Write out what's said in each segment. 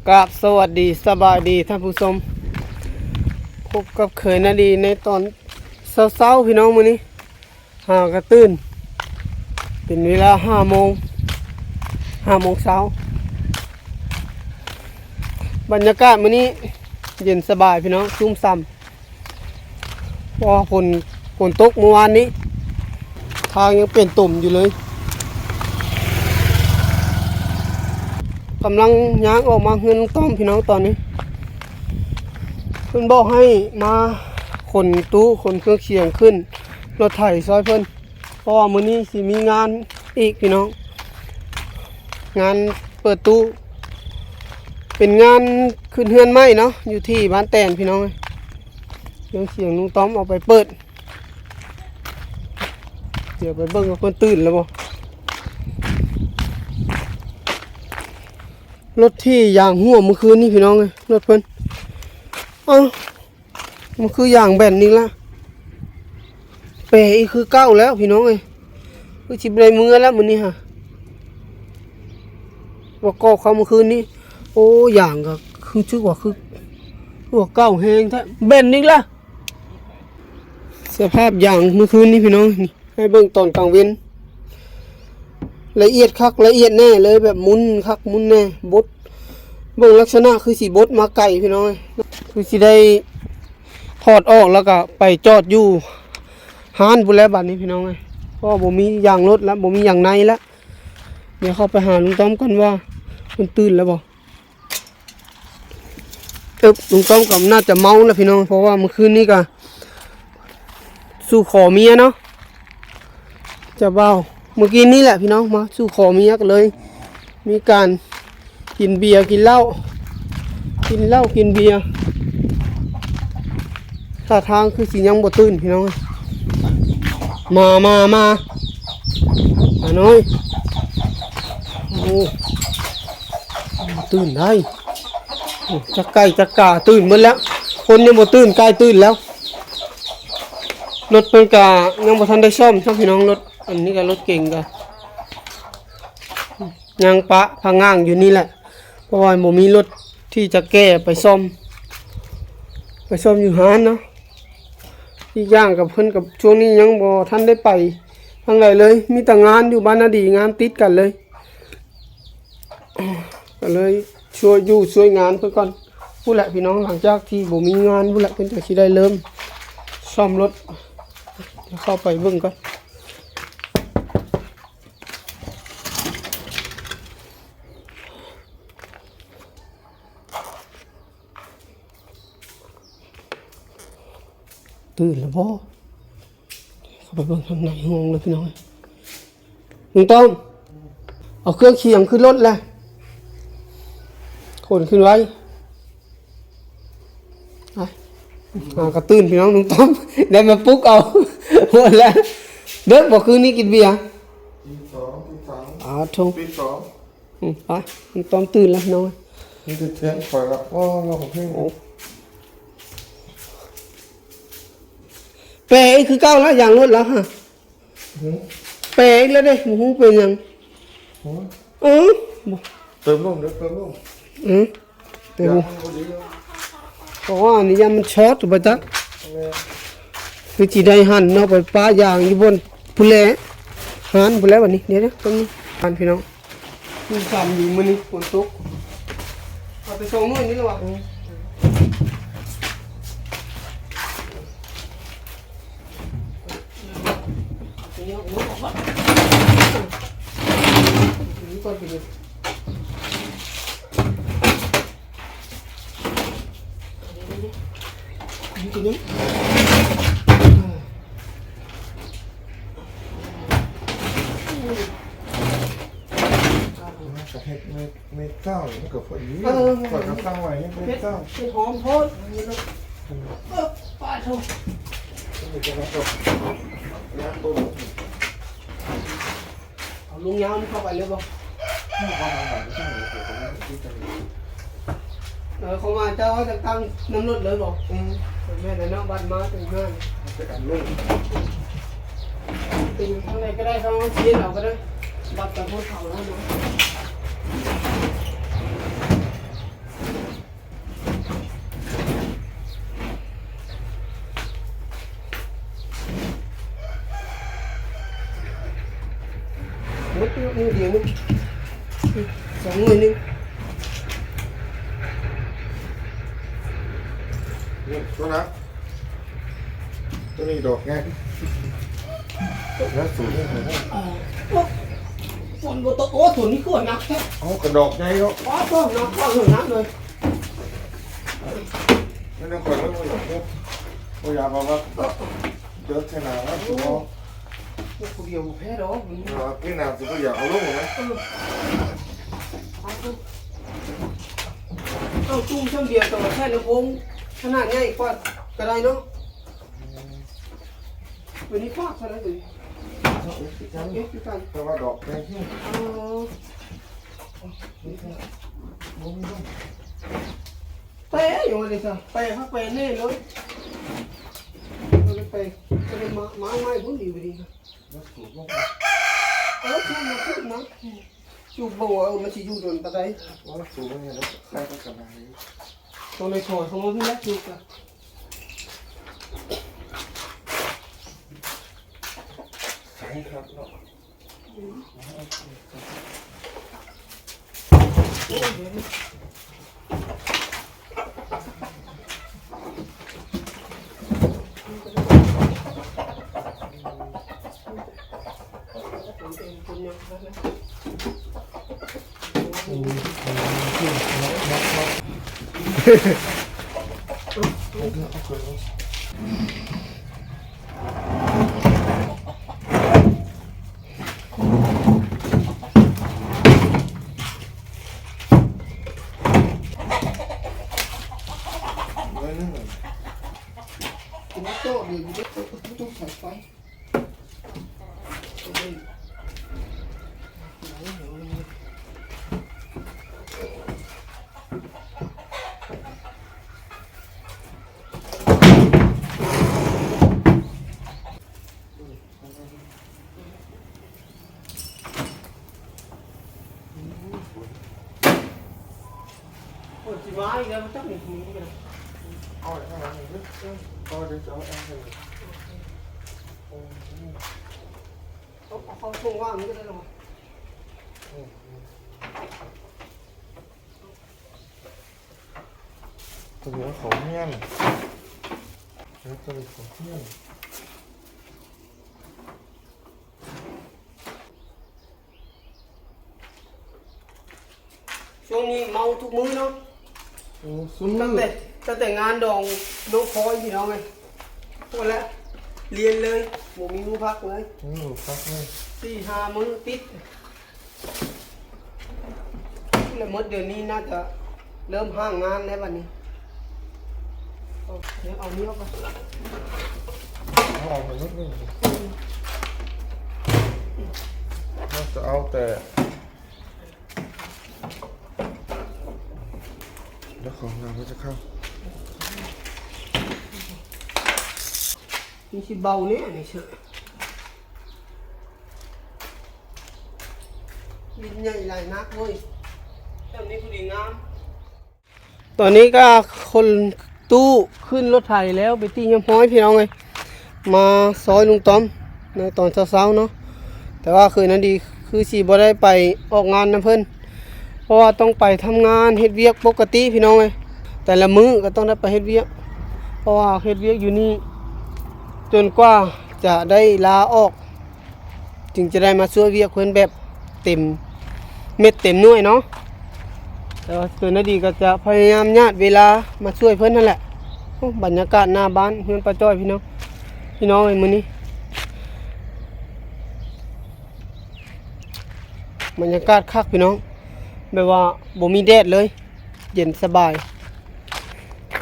ກາບສະຫວັດດີ ສະບາຍດີທ່ານຜູ້ຊົມ, ພົບກັບເຄີຍນາດີໃນຕອນເຊົ້າໆ ພີ່ນ້ອງ. ມື້ນີ້ຫາກະຕື່ນ ເປັນເວລາຫ້າໂມງ ຫ້າໂມງເຊົ້າ. ບັນຍາກາດມື້ນີ້ເຢັນສະບາຍ ພີ່ນ້ອງ, ຊຸ່ມຊ່ຳ ເພາະວ່າຝົນ ຝົນຕົກມື້ວານນີ້ ທາງຍັງເປັນຕົມຢູ່ເລີຍ. ກຳລັງຍ່າງອອກມາເຮືອນລຸງຕ້ອມ ພີ່ນ້ອງ. ຕອນນີ້ເພິ່ນບອກໃຫ້ມາຂົນຕູ້ ຂົນເຄື່ອງຄຽງຂຶ້ນລົດໄຖຊ່ອຍເພິ່ນ ເພາະວ່າມື້ນີ້ຊິມີງານອີກ ພີ່ນ້ອງ, ງານເປີດຕູ້ ເປັນງານຂຶ້ນເຮືອນໃໝ່ເນາະ ຢູ່ທີ່ບ້ານແຕນ ພີ່ນ້ອງ. ເຄື່ອງຄຽງລຸງຕ້ອມເອົາໄປເປີດ ດຽວໄປເບິ່ງວ່າເພິ່ນຕື່ນແລ້ວບໍ່. ລົດທີ່ຢາງຮົ່ວເມື່ອຄືນນີ້ ພີ່ນ້ອງເອີຍ, ລົດເພິ່ນ ເອົ້າ ມັນຄືຢາງແບນອີກລະ, ແປອີກຄືເກົ່າແລ້ວ ພີ່ນ້ອງເອີຍ. ຄືຊິບໍ່ໄດ້ເມືອແລ້ວມື້ນີ້ຫາ ວ່າກໍເຂົ້າເມື່ອຄືນນີ້. ໂອ້ ຢາງກໍຄື ຖືວ່າຄື ຄືວ່າເກົ່າແຮງແທ້, ແບນອີກລະ. ສະພາບຢາງມື້ຄືນນີ້ ພີ່ນ້ອງ, ນີ້ໃຫ້ເບິ່ງຕອນກາງເວັນ ລະອຽດຄັກລະອຽດແນ່ເລີຍ, ແບບໝຸນຄັກໝຸນແນ່ ບົດ. ເບິ່ງລັກສະນະຄືຊິບົດມາໄກ ພີ່ນ້ອງເອີຍ, ຄືຊິໄດ້ຖອດອອກແລ້ວກໍໄປຈອດຢູ່ຮ້ານພຸ້ນແຫຼະບາດນີ້ ພີ່ນ້ອງເອີຍ, ເພາະວ່າບໍ່ມີຢາງລົດລະ ບໍ່ມີຢາງໃນລະ. ດຽວເຂົ້າໄປຫາລຸງຕ້ອມກ່ອນວ່າເພິ່ນຕື່ນແລ້ວບໍ່. ເອີບ ລຸງຕ້ອມກໍໜ້າຈະເມົາແລ້ວ ພີ່ນ້ອງ, ເພາະວ່າມື້ຄືນນີ້ກໍສູ່ຂໍເມຍເນາະ ເຈົ້າບ່າວ. ມື້ກີ້ນີ້ແຫຼະ ພີ່ນ້ອງ, ມາສູ່ຂໍເມຍກໍເລີຍມີການກິນເບຍ ກິນເຫຼົ້າ ກິນເຫຼົ້າກິນເບຍ. ທ່າທາງຄືຊິຍັງບໍ່ຕື່ນ ພີ່ນ້ອງ. ມາ ມາ ມາ ມານ້ອຍ. ໂອ້ ຕື່ນໄດ໋. ໂອ້ ຈັກໄກ່ຈັກກາຕື່ນເບິດແລ້ວ, ຄົນຍັງບໍ່ຕື່ນ ໄກ່ຕື່ນແລ້ວ. ລົດເພິ່ນກະຍັງບໍ່ທັນໄດ້ສ້ອມຊ້ຳ ພີ່ນ້ອງ, ລົດອັນນີ້ກະລົດເກັງກະຍັງປະພະງ່າງຢູ່ນີ້ແຫຼະ, ເພາະວ່າບໍ່ມີລົດທີ່ຈະແກ່ໄປສ້ອມ ໄປສ້ອມຢູ່ຮ້ານເນາະ. ອີກຢ່າງກະເພິ່ນກະຊ່ວງນີ້ຍັງບໍ່ທັນໄດ້ໄປທາງໃດເລີຍ, ມີແຕ່ງານຢູ່ບ້ານນາດີ ງານຕິດກັນເລີຍ. ກໍເລີຍຊ່ວຍຢູ່ຊ່ວຍງານເພິ່ນກ່ອນພຸ້ນແຫຼະ ພີ່ນ້ອງ. ຫຼັງຈາກທີ່ບໍ່ມີງານພຸ້ນແຫຼະ ເພິ່ນກໍຊິໄດ້ເລີ່ມສ້ອມລົດ. ດຽວເຂົ້າໄປເບິ່ງກ່ອນ. ຕື່ນແລ້ວບໍ່? ເຂົ້າໄປເບິ່ງທາງໃນຫ້ອງເລີຍ ພີ່ນ້ອງ. ລຸງຕ້ອມ ເອົາເຄື່ອງຄຽງຂຶ້ນລົດແລ້ວ ຂົນຂຶ້ນໄວ້. ໄປ ຫາກະຕື່ນ ພີ່ນ້ອງ. ລຸງຕ້ອມໄດ້ມາປຸກເອົາ ຫົວແລ້ວ. ເດິກບໍ່ຄືນນີ້ກິນເບຍ? ຕີສອງ ຕີສາມ. ອາໂທ້ ຕີສອງ. ອືມ ໄປ ລຸງຕ້ອມຕື່ນແລ້ວ ພີ່ນ້ອງ. ມີແຕ່ທຽງຂ້ອຍລະ. ໂອ້ ເວົ້າຂອງເພິ່ນ. ໂອ້ ແປອີກຄືເກົ່າລະ ຢາງລົດລະຫະ. ຫືມ ແປອີກແລ້ວເດ້ ບໍ່ຮູ້ເປັນຫຍັງ. ໂອ້ຍ ເອີ ເຕີມລົງເດີ ເຕີມລົງ. ອືມ ເຕີມລົງ. ຢາງບໍ່ດີແລ້ວ ເພາະວ່າອັນນີ້ຢ້ານມັນຊອດ ບໍ່ຈັກ. ແມ່ນ ຄືຊິໄດ້ຫັນເນາະ ໄປປະຢາງຢູ່ບ່ອນພຸ້ນແຫຼະ ຮ້ານພຸ້ນແຫຼະ. ບັດນີ້ ດຽວໆ ເບິ່ງ ຮ້ານ ພີ່ນ້ອງ. ຄືຊ້ຳຢູ່ມື້ນີ້ຝົນຕົກ. ເອົາແຕ່ສອງໜ່ວຍນີ້ລະຫວາ? ອືມ ນີ້ກ່ອນ ນີ້ກ່ອນ. ກະເຮັດເມັດ ເມັດເກົ້ານີ້ມັນກະພໍດີ. ເອີ ຂ້ອຍກະສັ່ງໄວ້ເຮັດເມັດເກົ້າ ເຮັດຫອມໂພດ. ເອີ ປາໂທ້ ເອົາລຸງຍາວນີ້ເຂົ້າໄປເລີຍບໍ່? ເຂົ້າໄປທາງໃດກໍຊ່າງເລີຍ. ເອີ ເຂົາວ່າເຈົ້າເອົາຈາກຕັ້ງນຳລົດເລີຍບໍ່? ອືມ ແມ່ນແລ້ວເນາະ ບັດມາເປັນເຮືອນ ເປັນທາງໃດກໍໄດ້ ເຂົາເອົາຊີ້ນເອົາກໍໄດ້ ບັດກັບພວກເຂົາແລ້ວເນາະ. ໜ່ວຍດຽວໜຶ່ງ ສອງໜ່ວຍໜຶ່ງ ນີ້ຕົວນະ ຕົວນີ້ດອກໃຫຍ່ ແລ້ວສູງນີ້ ເອີ ໂອ້ ຝົນບໍ່ຕົກ ໂອ້ ຝົນນີ້ຄືວ່າໜັກແທ້ ເອົາກະດອກໃຫຍ່ເນາະ ໂອ້ ໜັກ ໜັກເລີຍ ນັ້ນຂ້ອຍບໍ່ຢາກ ບໍ່ຢາກວ່າ ເດີນໃສ່ໜ້າວ່າ ໂອ້ ຜູ້ດຽວບໍ່ແພ້ດອກ ເອີ ປີໜ້າຊິບໍ່ຢາກເອົາລົງນະ ເອີ ເອົາ ເອົາ ຈຸ່ມຊ່ຳດຽວ ແຕ່ວ່າໃຊ້ລຳໂພງຂະໜາດໃຫຍ່ກວ່າກະໄດ້ເນາະ ຕົວນີ້ປາກເທົ່າໃດຕົວນີ້ ຊາວເອັດຄືກັນ ຊາວເອັດຄືກັນ ແຕ່ວ່າດອກແພງແຮງ ອໍ ບໍ່ມີລົມ ແປຢູ່ວ່ານີ້ຊະ ແປຄັກແປແນ່ເລີຍ ເອົາໄປແປ ເອົາໄປມາ ມາໃໝ່ພຸ້ນດີບໍ່ດີ ມາສູບລົງ ເອີ ສູບມາສູບນະ ສູບບໍ່ວ່າ ເອີ ມັນຊິຢູ່ດົນປານໃດ ວ່າສູບນີ້ແຫຼະ ໃສ່ກັບສະບາຍ ຕ້ອງໄດ້ຖອຍເຂົ້າມາພີ້ແຫຼະ ສູບກະ ໃສ່ຄັກເນາະ. ຝົນຊິມາອີກແລ້ວ ຈັກນີ້ ນີ້ກໍໄດ້ ເອົາໄວ້ຂ້າງຫຼັງນີ້ເດີ ເອີ ເອົາ ດຽວຈະເອົາແອໃສ່ ເອົາ ເອົາເຂົ້າຊ່ອງວ່າງນີ້ກໍໄດ້ລະ ອືມ. ຕົວນີ້ຂອງເຮືອນ ຕົວນີ້ຂອງເຮືອນ ຊ່ວງນີ້ເມົາທຸກມື້ເນາະ ໂອ້ ຊຸມ ຕັ້ງແຕ່ ຕັ້ງແຕ່ງານດອງນ້ອງພອຍ ພີ່ນ້ອງເອີຍ ພຸ້ນແຫຼະ ລຽນເລີຍ ບໍ່ມີມື້ພັກເລີຍ ບໍ່ມີມື້ພັກເລີຍ ສີ່ຫ້າມື້ຕິດ. ແລ້ວໝົດເດືອນນີ້ໜ້າຈະເລີ່ມຫາງານແລ້ວບັດນີ້ ເອົາ ເອົານີ້ອອກກ່ອນ ເອົາອອກໃຫ້ໝົດນີ້ ໜ້າຈະເອົາແຕ່ ແລ້ວຂອງງາມມັນຈະເຂົ້າ ມັນຊິເບົາແນ່ນີ້ເຊີ. ດິນໃຫຍ່ຫຼາຍນັກເວີຍ ແຖວນີ້ຜູ້ດີງາມ ຕອນນີ້ກໍຂົນຕູ້ຂຶ້ນລົດໄຖແລ້ວ ເປັນທີ່ຮຽບຮ້ອຍ ພີ່ນ້ອງເອີຍ ມາຊ່ອຍລຸງຕ້ອມໃນຕອນເຊົ້າໆເນາະ ແຕ່ວ່າຄືນນັ້ນດີ ຄືຊິບໍ່ໄດ້ໄປອອກງານນຳເພິ່ນ ເພາະວ່າຕ້ອງໄປທຳງານເຮັດວຽກປົກກະຕິ ພີ່ນ້ອງເອີຍ ແຕ່ລະມື້ກໍຕ້ອງໄດ້ໄປເຮັດວຽກ ເພາະວ່າເຮັດວຽກຢູ່ນີ້ຈົນກວ່າຈະໄດ້ລາອອກ ຈຶ່ງຈະໄດ້ມາຊ່ວຍວຽກເພິ່ນແບບເຕັມເມັດເຕັມໜ່ວຍເນາະ ແຕ່ວ່າໂຕນາດີກໍຈະພະຍາຍາມຍາດເວລາມາຊ່ວຍເພິ່ນຫັ້ນແຫຼະ. ໂອ້ ບັນຍາກາດໜ້າບ້ານເຮືອນປ້າຈ້ອຍ ພີ່ນ້ອງ ພີ່ນ້ອງເອີຍ ມື້ນີ້ບັນຍາກາດຄັກ ພີ່ນ້ອງ ແບບວ່າບໍ່ມີແດດເລີຍ ເຢັນສະບາຍ.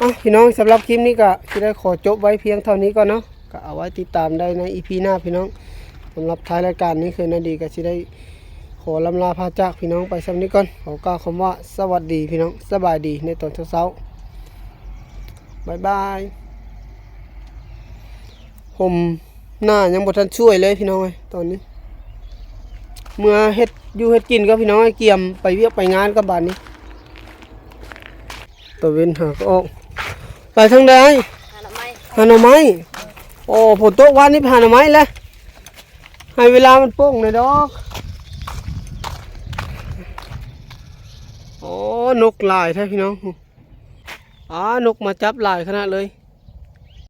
ອ່ະ ພີ່ນ້ອງ ສຳລັບຄລິບນີ້ກໍຊິໄດ້ຂໍຈົບໄວ້ພຽງເທົ່ານີ້ກ່ອນເນາະ ກໍເອົາໄວ້ຕິດຕາມໄດ້ໃນອີພີໜ້າ ພີ່ນ້ອງ. ສຳລັບທ້າຍລາຍການນີ້ ຄືນາດີກໍຊິໄດ້ຂໍລ່ຳລາພາຈາກພີ່ນ້ອງໄປສ່ຳນີ້ກ່ອນ. ຂໍກ່າວຄຳວ່າສະຫວັດດີ ພີ່ນ້ອງ ສະບາຍດີໃນຕອນເຊົ້າໆ ບາຍບາຍ. ຫົ່ມໜ້າຍັງບໍ່ທັນຊ່ວຍເລີຍ ພີ່ນ້ອງເອີຍ ຕອນນີ້ ເມືອເຮັດຢູ່ເຮັດກິນກ່ອນ ພີ່ນ້ອງເອີຍ ກຽມໄປວຽກໄປງານກ່ອນບາດນີ້. ຕາເວັນຫາກໍອອກ ໄປທາງໃດ? ຫາໜໍ່ໄມ້ ຫາໜໍ່ໄມ້. ໂອ້ ຝົນຕົກວານນີ້ໄປຫາໜໍ່ໄມ້ແຫຼະ ໃຫ້ເວລາມັນໂປ່ງໜ່ອຍດອກ. ນົກຫຼາຍແທ້ພີ່ນ້ອງ. ອ້າ ນົກມາຈັບຫຼາຍຂະໜາດເລີຍ.